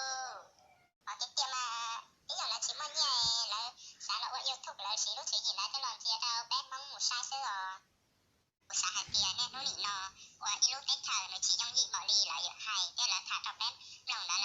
Ua tiag tiag mas ib yam lawv tsis muaj nyiaj, lawv xav los ua YouTube, lawv siv lub tswv yim ntawd coj los ntxias rau peb Hmoob mus saib xwb os. Kuv xav hais tias niaj hnub nim no ua ib lub teb chaws nws tsis yooj yim npaum li lawv yuav hais thiab lawv tham rau peb mloog ntawd.